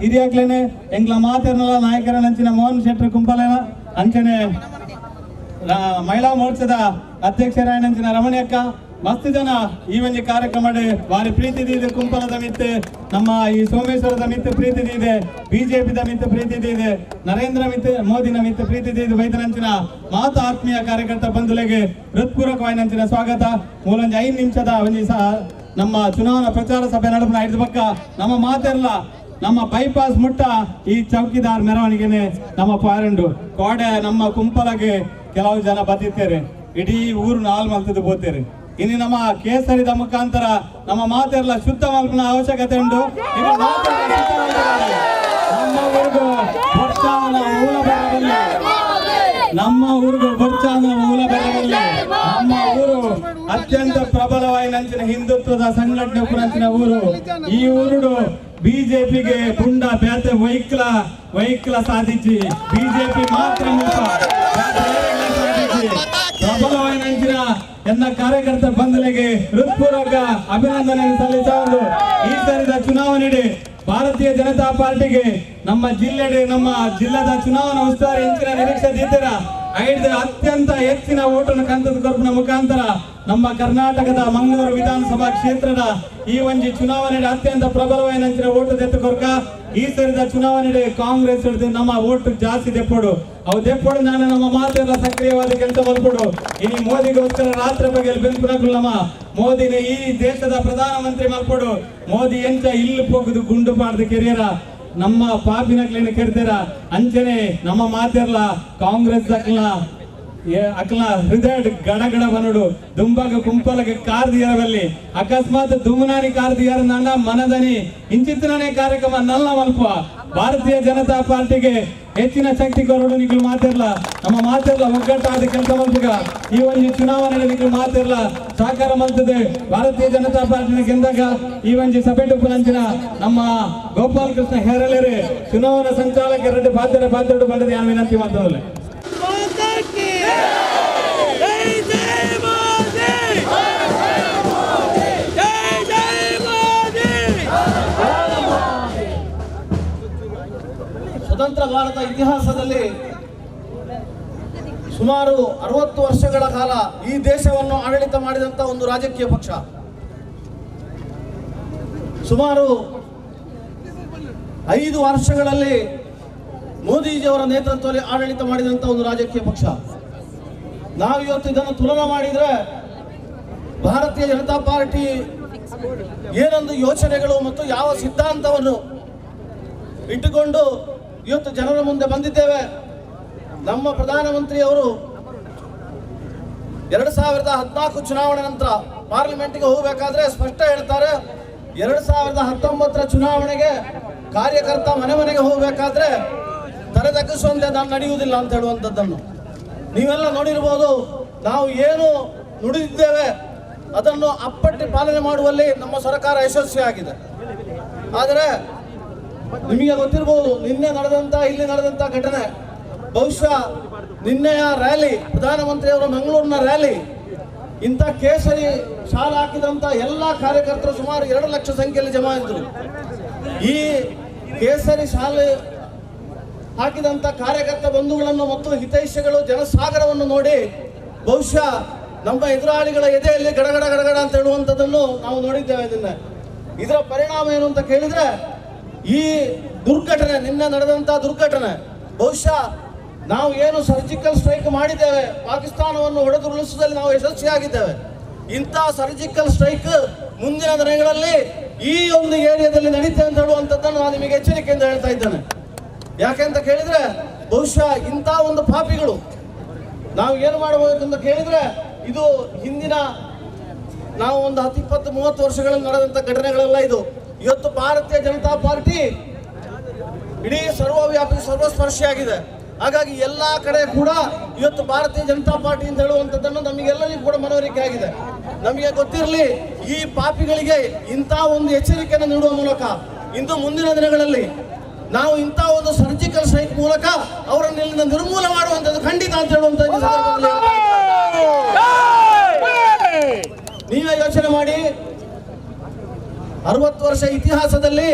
ಹಿರಿಯಾಕ್ಲೇನೆ ಎಂಗ್ಲ ಮಾತೆರ್ನಲ ನಾಯಕರನಂಚಿನ ಮೋಹನ್ ಶೆಟ್ಟರ್ ಕುಂಪಾಲೇನ ಅಂಚನೆ ಮಹಿಳಾ ಮೋರ್ಚಾದ ಅಧ್ಯಕ್ಷರಾಯನಂಚಿನ ರಮಣಿಯಕ್ಕ ಮಸ್ತ್ ಜನ ಈ ಒಂದು ಕಾರ್ಯಕ್ರಮ ಭಾರಿ ಪ್ರೀತಿ ಇದೆ. ಕುಂಪಲದ ಮಿತ್ತೆ ನಮ್ಮ ಈ ಸೋಮೇಶ್ವರದ ಮಿತ್ತೆ ಪ್ರೀತಿ ಇದೆ, ಬಿಜೆಪಿದ ಮಿತ್ತೆ ಪ್ರೀತಿ ಇದೆ, ನರೇಂದ್ರ ಮಿತ್ತೆ ಮೋದಿನ ಮಿತ್ತೆ ಪ್ರೀತಿ ಇದೆ. ವೈದ್ಯನಂಚಿನ ಮಾತು ಆತ್ಮೀಯ ಕಾರ್ಯಕರ್ತ ಬಂಧುಲೆಗೆ ಹೃತ್ಪೂರ್ವಕವಾಯಿನಂಚಿನ ಸ್ವಾಗತ. ಮೂಲೊಂದು 5 ನಿಮಿಷದ ಒಂದು ನಮ್ಮ ಚುನಾವಣಾ ಪ್ರಚಾರ ಸಭೆ ನಡುವಿನ ಐದು ಪಕ್ಕ ನಮ್ಮ ಮಾತೆಲ್ಲ ನಮ್ಮ ಬೈಪಾಸ್ ಮುಟ್ಟ ಈ ಚೌಕಿದಾರ್ ಮೆರವಣಿಗೆನೆ ನಮ್ಮ ಪಾರಂಡು ಕೋಡೆ ನಮ್ಮ ಕುಂಪಲಗೆ ಕೆಲವು ಜನ ಬತ್ತಿತ್ತೇರೆ ಇಡೀ ಊರು ನಾಲ್ ಮಲ್ತದ್ದು ಹೋಗ್ತೇರೆ. ಇನ್ನು ನಮ್ಮ ಕೇಸರಿದ ಮುಖಾಂತರ ನಮ್ಮ ಮಾತೆಲ್ಲ ಶುದ್ಧ ಮಲ್ಪನ ಅವಶ್ಯಕತೆ ಉಂಟು. ನಮ್ಮ ಊರಿಗೂ ಬೊಚ್ಚಾನ ಮೂಲ ಬರಬಲ್ಲ, ನಮ್ಮ ಊರಿಗೂ ಬೊಚ್ಚಾನ ಮೂಲ ಬರಬಲ್ಲ. ನಮ್ಮ ಊರು ಅತ್ಯಂತ ಪ್ರಬಲವಾಯಿನಂಚಿನ ಹಿಂದುತ್ವದ ಸಂಘಟನೆ ಉಪನಂಚಿನ ಊರು. ಈ ಊರು ಬಿಜೆಪಿಗೆ ಪುಂಡ ಬೇತೆ ವೈಕ್ಲ ವೈಕ್ಲ ಸಾಧಿಸಿ ಬಿಜೆಪಿ ಮಾತ್ರ ಪ್ರಬಲವಾಯಿನಂಚಿನ ಎಲ್ಲ ಕಾರ್ಯಕರ್ತ ಬಂಧುಗಳಿಗೆ ಹೃತ್ಪೂರ್ವಕ ಅಭಿನಂದನೆ ಸಲ್ಲಿಸುವುದು. ಈ ಸರಿದ ಚುನಾವಣೆ ಭಾರತೀಯ ಜನತಾ ಪಾರ್ಟಿಗೆ ನಮ್ಮ ಜಿಲ್ಲೆ ನಮ್ಮ ಜಿಲ್ಲಾದ ಚುನಾವಣಾ ಉಸ್ತುವಾರಿ ಹೆಚ್ಚಿನ ನಿರೀಕ್ಷೆ ದೀತರ ಐದು ಅತ್ಯಂತ ಹೆಚ್ಚಿನ ಓಟನ್ನು ಕಂತದ ಕೊರಪಿನ ಮುಖಾಂತರ ನಮ್ಮ ಕರ್ನಾಟಕದ ಮಂಗಳೂರು ವಿಧಾನಸಭಾ ಕ್ಷೇತ್ರದ ಈ ಒಂಜಿ ಚುನಾವಣೆ ಅತ್ಯಂತ ಪ್ರಬಲವಾಯಿನಂಚಿನ ಓಟು ದೆತ್ತು ಕೊರ್ಕ. ಈ ಸರಿದ ಚುನಾವಣೆ ಕಾಂಗ್ರೆಸ್ ನಮ್ಮ ಓಟು ಜಾಸ್ತಿ ದೆಪ್ಪೋಡು ಅವು ದೆಪ್ಪೋಡು ನಾನು ನಮ್ಮ ಮಾತೆಲ್ಲ ಸಕ್ರಿಯವಾದ ಕೆಲಸ ಮಲ್ಪಡು. ಇನಿ ಮೋದಿಗೋಸ್ಕರ ರಾತ್ರಿ ಬಗ್ಗೆ ಬೆಂಪುನಕುಲು ನಮ್ಮ ಮೋದಿನ ಈ ದೇಶದ ಪ್ರಧಾನಮಂತ್ರಿ ಮಲ್ಪಡು. ಮೋದಿ ಎಂಚ ಇಲ್ಲಿ ಪೋಗುದು ಗುಂಡು ಪಾಡ್ದು ಕೆರಿಯರ ನಮ್ಮ ಪಾಪಿನಕ್ಲೇನ ಕೆರ್ತೀರ ಅಂಚನೆ ನಮ್ಮ ಮಾತೆರ್ಲ ಕಾಂಗ್ರೆಸ್ ಅಕ್ಲ ಅಕ್ಲ ಹೃದಯ ಗಡಗಡ ಬನಡು ದುಂಬಾಗ ಕುಂಪಲಗೆ ಕಾರ್ದಿಯರವಲ್ಲಿ ಅಕಸ್ಮಾತ್ ದುಮ್ನಾನಿ ಕಾರ್ದಿಯರ ನಾಡ ಮನದನಿ ಇಂಚಿತ್ತನೇ ಕಾರ್ಯಕ್ರಮ ನಲ್ಲ ಮಲ್ಪ ಭಾರತೀಯ ಜನತಾ ಪಾರ್ಟಿಗೆ ಹೆಚ್ಚಿನ ಶಕ್ತಿ ಕೊರಡು ನಿಕ್ಲು ಮಾತಿರ್ಲ ನಮ್ಮ ಮಾತಿರ್ಲ ಒಗ್ಗಟ್ಟಾದ ಕೆಲಸ ಮಲ್ಪಗ ಈ ಒಂದು ಚುನಾವಣೆ ನಿಕ್ಲು ಮಾತಿರ್ಲ ಸಹಕಾರ ಮಲ್ತದೆ ಭಾರತೀಯ ಜನತಾ ಪಾರ್ಟಿನ ಗೆಂದಾಗ ಈ ಒಂದು ಸಭೆ ಉಪನಂಚಿನ ನಮ್ಮ ಗೋಪಾಲ ಕೃಷ್ಣ ಹೇರಲೇರಿ ಚುನಾವಣಾ ಸಂಚಾಲಕ ರೆಡ್ಡಿ ಪಾತ್ರ ಪಾತ್ರ ಬಂದದ ನಾನು ವಿನಂತಿ ಮಾಡ್ತದಲ್ಲ. ಸ್ವತಂತ್ರ ಭಾರತ ಇತಿಹಾಸದಲ್ಲಿ ಸುಮಾರು 60 ವರ್ಷಗಳ ಕಾಲ ಈ ದೇಶವನ್ನು ಆಡಳಿತ ಮಾಡಿದಂಥ ಒಂದು ರಾಜಕೀಯ ಪಕ್ಷ. ಸುಮಾರು 5 ವರ್ಷಗಳಲ್ಲಿ ಮೋದಿಜಿಯವರ ನೇತೃತ್ವದಲ್ಲಿ ಆಡಳಿತ ಮಾಡಿದಂಥ ಒಂದು ರಾಜಕೀಯ ಪಕ್ಷ. ನಾವು ಇವತ್ತು ಇದನ್ನು ತುಲನೆ ಮಾಡಿದರೆ ಭಾರತೀಯ ಜನತಾ ಪಾರ್ಟಿ ಏನೊಂದು ಯೋಚನೆಗಳು ಮತ್ತು ಯಾವ ಸಿದ್ಧಾಂತವನ್ನು ಇಟ್ಟುಕೊಂಡು ಇವತ್ತು ಜನರ ಮುಂದೆ ಬಂದಿದ್ದೇವೆ. ನಮ್ಮ ಪ್ರಧಾನಮಂತ್ರಿಯವರು 2014 ಚುನಾವಣೆ ನಂತರ ಪಾರ್ಲಿಮೆಂಟ್ಗೆ ಹೋಗಬೇಕಾದ್ರೆ ಸ್ಪಷ್ಟ ಹೇಳ್ತಾರೆ, 2019 ಚುನಾವಣೆಗೆ ಕಾರ್ಯಕರ್ತ ಮನೆ ಮನೆಗೆ ಹೋಗಬೇಕಾದ್ರೆ ತಲೆ ತಗ್ಗಿಸುವಂತೆ ನಾನು ನಡೆಯುವುದಿಲ್ಲ ಅಂತ ಹೇಳುವಂಥದ್ದನ್ನು ನೀವೆಲ್ಲ ನೋಡಿರ್ಬೋದು. ನಾವು ಏನು ನುಡಿದಿದ್ದೇವೆ ಅದನ್ನು ಅಪ್ಪಟ್ಟಿ ಪಾಲನೆ ಮಾಡುವಲ್ಲಿ ನಮ್ಮ ಸರ್ಕಾರ ಯಶಸ್ವಿಯಾಗಿದೆ. ಆದರೆ ನಿಮಗೆ ಗೊತ್ತಿರ್ಬೋದು, ನಿನ್ನೆ ನಡೆದಂಥ ಇಲ್ಲಿ ನಡೆದಂಥ ಘಟನೆ, ಬಹುಶಃ ನಿನ್ನೆಯ ರ್ಯಾಲಿ, ಪ್ರಧಾನಮಂತ್ರಿಯವರ ಮಂಗಳೂರಿನ ರ್ಯಾಲಿ, ಇಂಥ ಕೇಸರಿ ಶಾಲು ಹಾಕಿದಂಥ ಎಲ್ಲ ಕಾರ್ಯಕರ್ತರು ಸುಮಾರು 2 ಲಕ್ಷ ಸಂಖ್ಯೆಯಲ್ಲಿ ಜಮಾ ಇದ್ದರು. ಈ ಕೇಸರಿ ಶಾಲು ಹಾಕಿದಂಥ ಕಾರ್ಯಕರ್ತ ಬಂಧುಗಳನ್ನು ಮತ್ತು ಹಿತೈಷಿಗಳು ಜನಸಾಗರವನ್ನು ನೋಡಿ ಬಹುಶಃ ನಮ್ಮ ಎದುರಾಳಿಗಳ ಎದೆಯಲ್ಲಿ ಗಡಗಡ ಗಡಗಡ ಅಂತ ಹೇಳುವಂಥದ್ದನ್ನು ನಾವು ನೋಡಿದ್ದೇವೆ ನಿನ್ನೆ. ಇದರ ಪರಿಣಾಮ ಏನು ಅಂತ ಕೇಳಿದರೆ, ಈ ದುರ್ಘಟನೆ, ನಿನ್ನೆ ನಡೆದಂಥ ದುರ್ಘಟನೆ, ಬಹುಶಃ ನಾವು ಏನು ಸರ್ಜಿಕಲ್ ಸ್ಟ್ರೈಕ್ ಮಾಡಿದ್ದೇವೆ, ಪಾಕಿಸ್ತಾನವನ್ನು ಹೊಡೆದುರುಳಿಸುವುದರಲ್ಲಿ ನಾವು ಯಶಸ್ವಿಯಾಗಿದ್ದೇವೆ. ಇಂಥ ಸರ್ಜಿಕಲ್ ಸ್ಟ್ರೈಕ್ ಮುಂದಿನ ದಿನಗಳಲ್ಲಿ ಈ ಒಂದು ಏರಿಯಾದಲ್ಲಿ ನಡೀತೆ ಅಂತ ಹೇಳುವಂಥದ್ದನ್ನು ನಾನು ನಿಮಗೆ ಎಚ್ಚರಿಕೆಯಿಂದ ಹೇಳ್ತಾ ಇದ್ದೇನೆ. ಯಾಕೆಂತ ಕೇಳಿದರೆ, ಬಹುಶಃ ಇಂಥ ಒಂದು ಪಾಪಿಗಳು ನಾವು ಏನು ಮಾಡಬೇಕು ಅಂತ ಕೇಳಿದರೆ, ಇದು ಹಿಂದಿನ ನಾವು ಒಂದು 10, 20, 30 ವರ್ಷಗಳಲ್ಲಿ ನಡೆದಂಥ ಘಟನೆಗಳೆಲ್ಲ ಇದು. ಇವತ್ತು ಭಾರತೀಯ ಜನತಾ ಪಾರ್ಟಿ ಇಡೀ ಸರ್ವವ್ಯಾಪಿ ಸರ್ವಸ್ಪರ್ಶಿಯಾಗಿದೆ. ಹಾಗಾಗಿ ಎಲ್ಲ ಕಡೆ ಕೂಡ ಇವತ್ತು ಭಾರತೀಯ ಜನತಾ ಪಾರ್ಟಿ ಅಂತ ಹೇಳುವಂಥದ್ದನ್ನು ನಮಗೆಲ್ಲರಿಗೂ ಕೂಡ ಮನವರಿಕೆ ಆಗಿದೆ. ನಮಗೆ ಗೊತ್ತಿರಲಿ, ಈ ಪಾಪಿಗಳಿಗೆ ಇಂಥ ಒಂದು ಎಚ್ಚರಿಕೆಯನ್ನು ನೀಡುವ ಮೂಲಕ ಇಂದು ಮುಂದಿನ ದಿನಗಳಲ್ಲಿ ನಾವು ಇಂಥ ಒಂದು ಸರ್ಜಿಕಲ್ ಸ್ಟ್ರೈಕ್ ಮೂಲಕ ಅವರನ್ನು ಇಲ್ಲಿಂದ ನಿರ್ಮೂಲ ಮಾಡುವಂಥದ್ದು ಖಂಡಿತ ಅಂತ ಹೇಳುವಂಥದ್ದು ಸಂದರ್ಭದಲ್ಲಿ ನೀವೇ ಯೋಚನೆ ಮಾಡಿ. 60 ವರ್ಷ ಇತಿಹಾಸದಲ್ಲಿ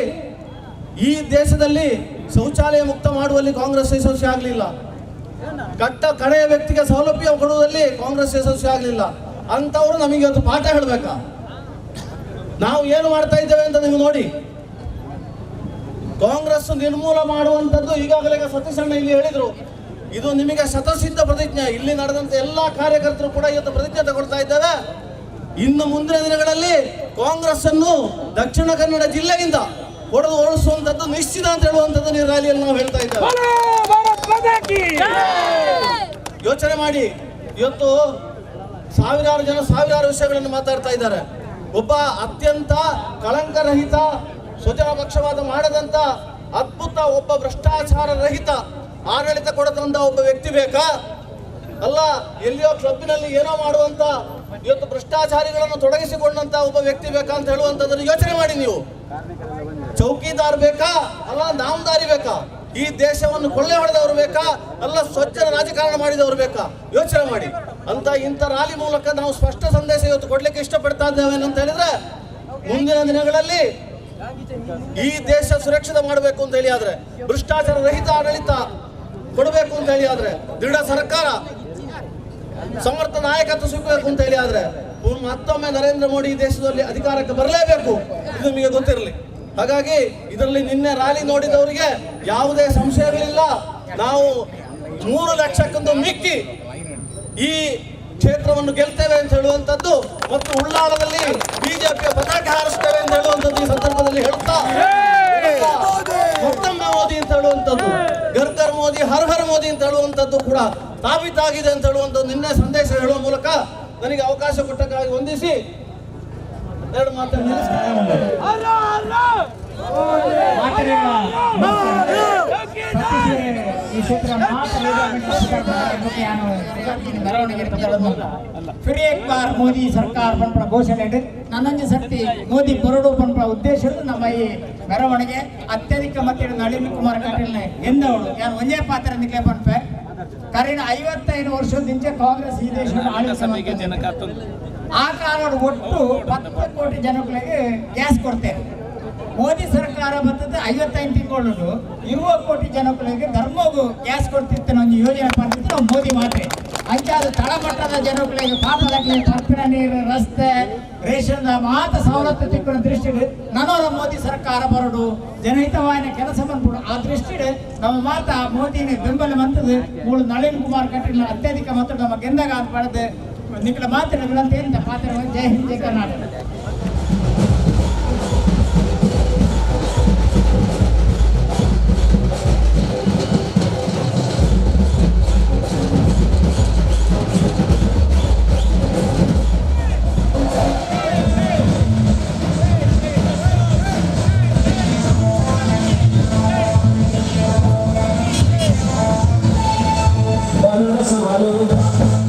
ಈ ದೇಶದಲ್ಲಿ ಶೌಚಾಲಯ ಮುಕ್ತ ಮಾಡುವಲ್ಲಿ ಕಾಂಗ್ರೆಸ್ ಯಶಸ್ವಿ ಆಗಲಿಲ್ಲ. ಕಟ್ಟ ಕಡೆಯ ವ್ಯಕ್ತಿಗೆ ಸೌಲಭ್ಯ ಕೊಡುವುದಲ್ಲಿ ಕಾಂಗ್ರೆಸ್ ಯಶಸ್ವಿ ಆಗಲಿಲ್ಲ. ಅಂಥವರು ನಮಗೆ ಒಂದು ಪಾಠ ಹೇಳಬೇಕಾ? ನಾವು ಏನು ಮಾಡ್ತಾ ಇದ್ದೇವೆ ಅಂತ ನೀವು ನೋಡಿ. ಕಾಂಗ್ರೆಸ್ ನಿರ್ಮೂಲ ಮಾಡುವಂಥದ್ದು ಈಗಾಗಲೇ ಸತೀಶಣ್ಣ ಇಲ್ಲಿ ಹೇಳಿದರು. ಇದು ನಿಮಗೆ ಶತಸಿದ್ಧ ಪ್ರತಿಜ್ಞೆ. ಇಲ್ಲಿ ನಡೆದಂಥ ಎಲ್ಲ ಕಾರ್ಯಕರ್ತರು ಕೂಡ ಇವತ್ತು ಪ್ರತಿಜ್ಞೆ ತಗೊಳ್ತಾ ಇದ್ದೇವೆ. ಇನ್ನು ಮುಂದಿನ ದಿನಗಳಲ್ಲಿ ಕಾಂಗ್ರೆಸ್ ಅನ್ನು ದಕ್ಷಿಣ ಕನ್ನಡ ಜಿಲ್ಲೆಯಿಂದ ಹೊಡೆದು ಓಡಿಸುವಂಥದ್ದು ನಿಶ್ಚಿತ ಅಂತ ಹೇಳುವಂಥದ್ದು ಈ ರ್ಯಾಲಿಯಲ್ಲಿ ನಾವು ಹೇಳ್ತಾ ಇದ್ದೇವೆ. ಯೋಚನೆ ಮಾಡಿ, ಇವತ್ತು ಸಾವಿರಾರು ಜನ ಸಾವಿರಾರು ವಿಷಯಗಳನ್ನು ಮಾತಾಡ್ತಾ ಇದ್ದಾರೆ. ಒಬ್ಬ ಅತ್ಯಂತ ಕಳಂಕರಹಿತ, ಸ್ವಜನ ಪಕ್ಷವಾದ ಮಾಡದಂತ ಅದ್ಭುತ ಒಬ್ಬ ಭ್ರಷ್ಟಾಚಾರ ರಹಿತ ಆಡಳಿತ ಕೊಡತಂತ ಒಬ್ಬ ವ್ಯಕ್ತಿ ಬೇಕಾ? ಅಲ್ಲ, ಎಲ್ಲಿಯೋ ಕ್ಲಬ್ಬಿನಲ್ಲಿ ಏನೋ ಮಾಡುವಂತ ಇವತ್ತು ಭ್ರಷ್ಟಾಚಾರಿಗಳನ್ನು ತೊಡಗಿಸಿಕೊಂಡಂತ ಒಬ್ಬ ವ್ಯಕ್ತಿ ಬೇಕಾ ಅಂತ ಹೇಳುವಂಥದ್ದನ್ನು ಯೋಚನೆ ಮಾಡಿ ನೀವು. ಚೌಕಿದಾರ್ ಬೇಕಾ, ಅಲ್ಲ ನಾಮದಾರಿ ಬೇಕಾ? ಈ ದೇಶವನ್ನು ಕೊಳ್ಳೆ ಹೊಡೆದವರು ಬೇಕಾ, ಅಲ್ಲ ಸ್ವಚ್ಛ ರಾಜಕಾರಣ ಮಾಡಿದವರು ಬೇಕಾ? ಯೋಚನೆ ಮಾಡಿ. ಅಂತ ಇಂಥ ರ್ಯಾಲಿ ಮೂಲಕ ನಾವು ಸ್ಪಷ್ಟ ಸಂದೇಶ ಇವತ್ತು ಕೊಡ್ಲಿಕ್ಕೆ ಇಷ್ಟಪಡ್ತಾ ಇದ್ದೇವೆ ಅಂತ ಹೇಳಿದ್ರೆ, ಮುಂದಿನ ದಿನಗಳಲ್ಲಿ ಈ ದೇಶ ಸುರಕ್ಷಿತ ಮಾಡಬೇಕು ಅಂತ ಹೇಳಿ ಆದ್ರೆ, ಭ್ರಷ್ಟಾಚಾರ ರಹಿತ ಆಡಳಿತ ಕೊಡಬೇಕು ಅಂತ ಹೇಳಿ ಆದ್ರೆ, ದೃಢ ಸರ್ಕಾರ, ಸಮರ್ಥ ನಾಯಕತ್ವ ಸಿಗಬೇಕು ಅಂತ ಹೇಳಿ ಆದ್ರೆ, ಮತ್ತೊಮ್ಮೆ ನರೇಂದ್ರ ಮೋದಿ ಈ ದೇಶದಲ್ಲಿ ಅಧಿಕಾರಕ್ಕೆ ಬರಲೇಬೇಕು. ಇದು ನಿಮಗೆ ಗೊತ್ತಿರಲಿ. ಹಾಗಾಗಿ ಇದರಲ್ಲಿ ನಿನ್ನೆ ರ್ಯಾಲಿ ನೋಡಿದವರಿಗೆ ಯಾವುದೇ ಸಂಶಯಗಳಿಲ್ಲ. ನಾವು 3 ಲಕ್ಷಕ್ಕೊಂದು ಮಿಕ್ಕಿ ಈ ಕ್ಷೇತ್ರವನ್ನು ಗೆಲ್ತೇವೆ ಅಂತ ಹೇಳುವಂಥದ್ದು ಮತ್ತು ಉಳ್ಳಾಲದಲ್ಲಿ ಬಿಜೆಪಿಯ ಪತಾಕೆ ಹಾರಿಸ್ತೇವೆ ಅಂತ ಹೇಳುವಂಥದ್ದು ಈ ಸಂದರ್ಭದಲ್ಲಿ ಹೇಳುತ್ತಾ, ಮತ್ತೊಮ್ಮೆ ಮೋದಿ ಅಂತ ಹೇಳುವಂಥದ್ದು, ಘರ್ ಘರ್ ಮೋದಿ, ಹರ್ ಹರ್ ಮೋದಿ ಅಂತ ಹೇಳುವಂಥದ್ದು ಕೂಡ ಸಾಬೀತಾಗಿದೆ ಅಂತ ಹೇಳುವಂಥದ್ದು ನಿನ್ನೆ ಸಂದೇಶ ಹೇಳುವ ಮೂಲಕ ನನಗೆ ಅವಕಾಶ ಕೊಟ್ಟಕ್ಕಾಗಿ ವಂದಿಸಿ ಎರಡು ಮಾತನ್ನು ನಿಲ್ಲಿಸ್ತೇನೆ. फिर एक बार मोदी सरकार ಪನ್ಪುನ ಘೋಷಣೆ ನನ್ನೊಂಜಿ ಸರ್ತಿ ಮೋದಿ ಬರಡು ಪನ್ಪುನ ಉದ್ದೇಶ ನಮ್ಮ ಈ ಮೆರವಣಿಗೆ ಅತ್ಯಧಿಕ ಮತ ನಳಿನ್ ಕುಮಾರ್ ಕಟೀಲ್ ಗೆಂದವಳು. ಯಾರು ಒಂದೇ ಪಾತ್ರ ನಿಕ್ಲೆ ಪನ್ಪೆ ಕರೀಣ 55 ವರ್ಷದಿಂದ ಕಾಂಗ್ರೆಸ್ ಈ ದೇಶವನ್ನು ಆಡಳಿತ ಆ ಕಾಲದ ಒಟ್ಟು 10 ಕೋಟಿ ಜನಗಳಿಗೆ ಗ್ಯಾಸ್ ಕೊಡ್ತೇವೆ. ಮೋದಿ ಸರ್ಕಾರ ಬರ್ತದೆ 55 ತಿಂಗಳು 20 ಕೋಟಿ ಜನಗಳಿಗೆ ಧರ್ಮಗೂ ಗ್ಯಾಸ್ ಕೊಡ್ತಿತ್ತು ಒಂದು ಯೋಜನೆ ಬರ್ತಿತ್ತು ನಾವು ಮೋದಿ ಮಾತ್ರ. ಅಂಚಾದ ತಳಮಟ್ಟದ ಜನಗಳಿಗೆ ಪಾಪದಾಗಲಿ ಪರ್ಪಿನ ನೀರು, ರಸ್ತೆ, ರೇಷನ್ ಮಾತ ಸವಲತ್ತು ತಿಕ್ಕಿನ ದೃಷ್ಟಿಡು ನನೋರ ಮೋದಿ ಸರ್ಕಾರ ಬರಡು ಜನಹಿತವಾದ ಕೆಲಸ ಬಂದ್ಬಿಡು. ಆ ದೃಷ್ಟಿಡು ನಮ್ಮ ಮಾತ ಮೋದಿನ ಬೆಂಬಲ ಮಂತದ್ದು ಮೂಳು ನಳಿನ್ ಕುಮಾರ್ ಕಟೀಲ್ ಅತ್ಯಧಿಕ ಮತ್ತು ನಮ್ಮ ಗೆಂದಾಗ ಅಂತ ಪಡೆದು ನಿಕ್ಕಳ ಮಾತ್ರ ಏನಿದೆ ಪಾತ್ರ. ಜೈ ಹಿಂದ್, ಜೈ ಕರ್ನಾಟಕ.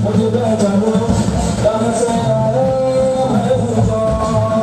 मुझे पहचानो, कहाँ से आया मैं हूँ कौन?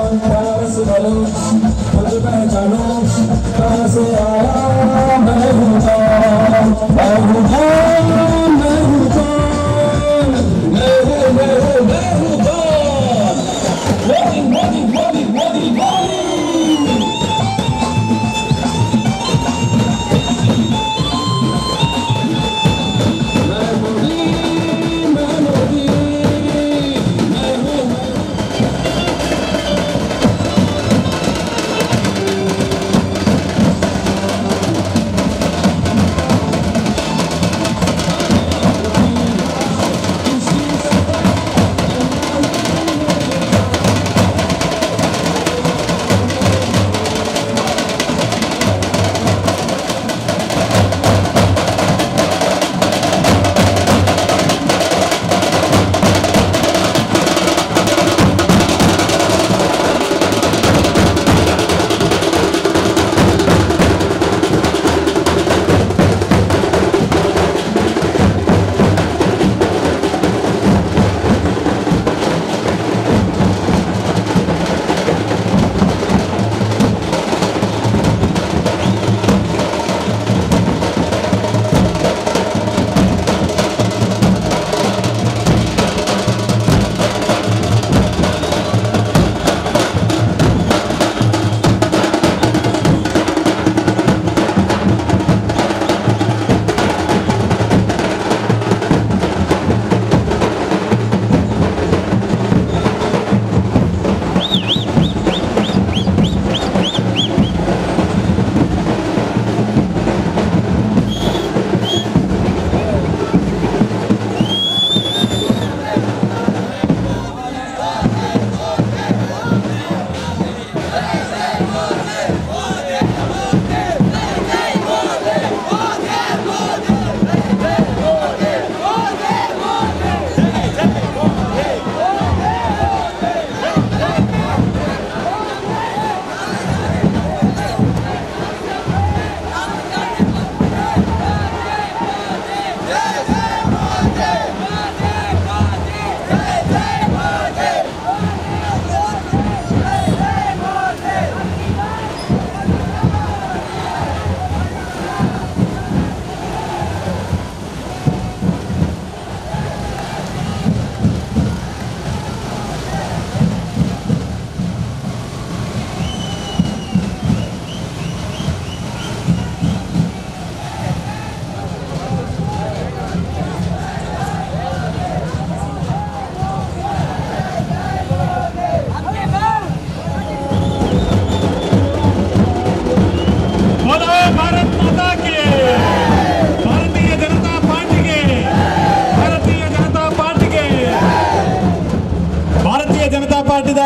ಭಾರತೀಯ ಜನತಾ ಪಾರ್ಟಿದ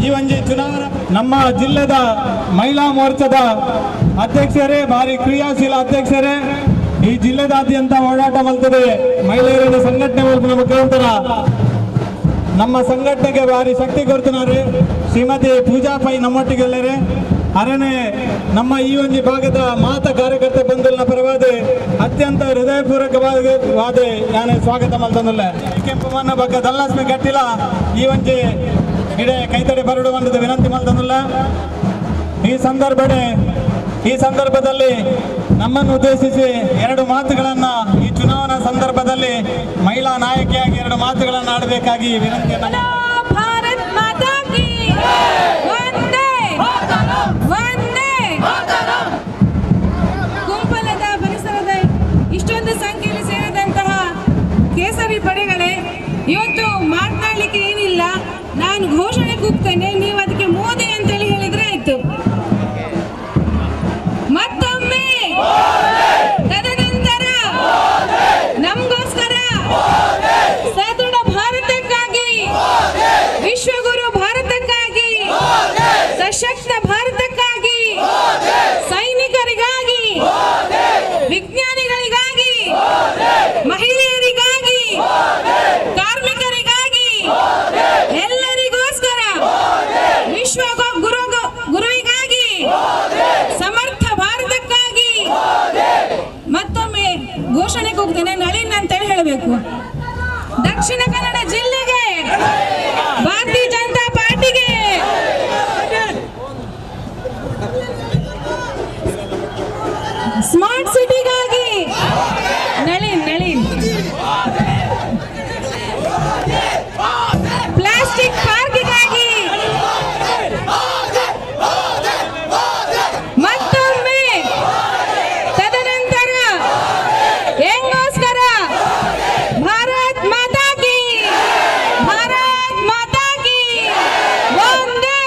ಈ ಒಂಜಿ ಚುನಾವಣಾ ನಮ್ಮ ಜಿಲ್ಲೆದ ಮಹಿಳಾ ಮೋರ್ಚಾದ ಅಧ್ಯಕ್ಷರೇ, ಭಾರಿ ಕ್ರಿಯಾಶೀಲ ಅಧ್ಯಕ್ಷರೇ, ಈ ಜಿಲ್ಲೆದಾದ್ಯಂತ ಓಡಾಟ ಮಲ್ತದೆ. ಮಹಿಳೆಯರ ಸಂಘಟನೆ ಮಲ್ಪುನ ಮುಖಾಂತರ ನಮ್ಮ ಸಂಘಟನೆಗೆ ಭಾರಿ ಶಕ್ತಿ ಕೊಡ್ತಿದ್ದಾರೆ ಶ್ರೀಮತಿ ಪೂಜಾ ಪೈ ನಮ್ಮೊಟ್ಟಿಗೆಲ್ಲರೆ. ಅರನೆ ನಮ್ಮ ಈ ಒಂದು ಭಾಗದ ಮಾತ ಕಾರ್ಯಕರ್ತ ಬಂಧುಗಳ ಪರವಾದ ಅತ್ಯಂತ ಹೃದಯಪೂರ್ವಕವಾದ ನಾನು ಸ್ವಾಗತ ಮಲ್ತಂದಿಲ್ಲ. ಕೆಂಪು ಮನ್ನ ಬಗ್ಗ ದಲ್ಲಾಸ್ಮಿ ಕಟ್ಟಿಲ್ಲ ಈ ಒಂಜಿ ಇಡೆ ಕೈತಡೆ ಬರಡು ಬಂದದ್ದು ವಿನಂತಿ ಮಲ್ತಂದಿಲ್ಲ. ಈ ಸಂದರ್ಭದಲ್ಲಿ ನಮ್ಮನ್ನು ಉದ್ದೇಶಿಸಿ ಎರಡು ಮಾತುಗಳನ್ನು ಈ ಚುನಾವಣಾ ಸಂದರ್ಭದಲ್ಲಿ ಮಹಿಳಾ ನಾಯಕಿಯಾಗಿ ಎರಡು ಮಾತುಗಳನ್ನು ಆಡಬೇಕಾಗಿ ವಿನಂತಿಯನ್ನು. ಭಾರತ್ ಮಾತಾ ಕಿ ವಂದೇ ವಂದೇ. ಕುಂಪಲದ ಪರಿಸರದ ಇಷ್ಟೊಂದು ಸಂಖ್ಯೆಯಲ್ಲಿ ಸೇರಿದಂತಹ ಕೇಸರಿ ಪಡೆಗಳೇ, ಇವತ್ತು ಮಾತನಾಡಲಿಕ್ಕೆ ಏನಿಲ್ಲ, ನಾನು ಘೋಷಣೆ ಕೂಗ್ತೇನೆ, ನೀವು ಅದಕ್ಕೆ ಮೋದಿ ಅಂತೇಳಿ ಹೇಳಿದ್ರೆ ಆಯ್ತು. ಮತ್ತೊಮ್ಮೆ ತದನಂತರ ನಮಗೋಸ್ಕರ ಸದೃಢ ಭಾರತಕ್ಕಾಗಿ, ವಿಶ್ವಗುರು ಭಾರತಕ್ಕಾಗಿ, ಸಶಕ್ತ ಭಾರತಕ್ಕಾಗಿ, ಸೈನಿಕರಿಗಾಗಿ, ವಿಜ್ಞಾನಿಗಳಿಗಾಗಿ, ಮಹಿಳೆಯರಿಗಾಗಿ, ಕಾರ್ಮಿಕರಿಗಾಗಿ, ಎಲ್ಲರಿಗೋಸ್ಕರ, ವಿಶ್ವ ಗುರುವಿಗಾಗಿ, ಸಮರ್ಥ ಭಾರತಕ್ಕಾಗಿ ಮತ್ತೊಮ್ಮೆ ಘೋಷಣೆ ಕೂಗ್ತೇನೆ. ನಳಿನ್ ಅಂತೇಳಿ ಹೇಳಬೇಕು. ದಕ್ಷಿಣ ಕನ್ನಡ ಜಿಲ್ಲೆಗೆ, ಭಾರತೀಯ ಜನತಾ ಪಾರ್ಟಿಗೆ, ಸ್ಮಾರ್ಟ್ ಸಿಟಿಗಾಗಿ ನಳಿನ್ ನಳಿನ್, ಪ್ಲಾಸ್ಟಿಕ್ ಪಾರ್ಕ್ಗಾಗಿ ಮತ್ತೊಮ್ಮೆ, ತದನಂತರ ಹೆಂಗೋಸ್ಕರ ಭಾರತ್ ಮಾತಾ ಕಿ, ಭಾರತ್ ಮಾತಾ ಕಿ, ವಂದೇ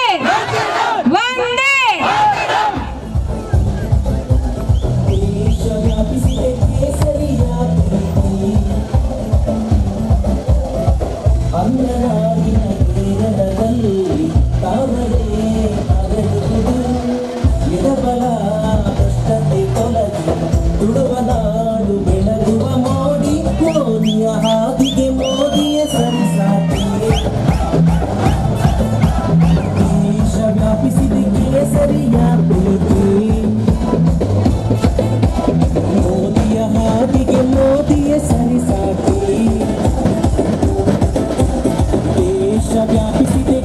ವಂದೇ. ತುಳುವ ನಾಡು ಬೆಳಗುವ ಮೋದಿ, ಮೋದಿಯ ಹಾದಿಗೆ ಮೋದಿಯ ಸರಿಸಾಟಿ. ದೇಶ ವ್ಯಾಪಿಸಿದೆ ಕೇಸರಿಯ ಪ್ರೀತಿ, ಮೋದಿಯ ಹಾದಿಗೆ ಮೋದಿಯ ಸರಿಸಾಟಿ. ದೇಶ ವ್ಯಾಪಿಸಿದೆ.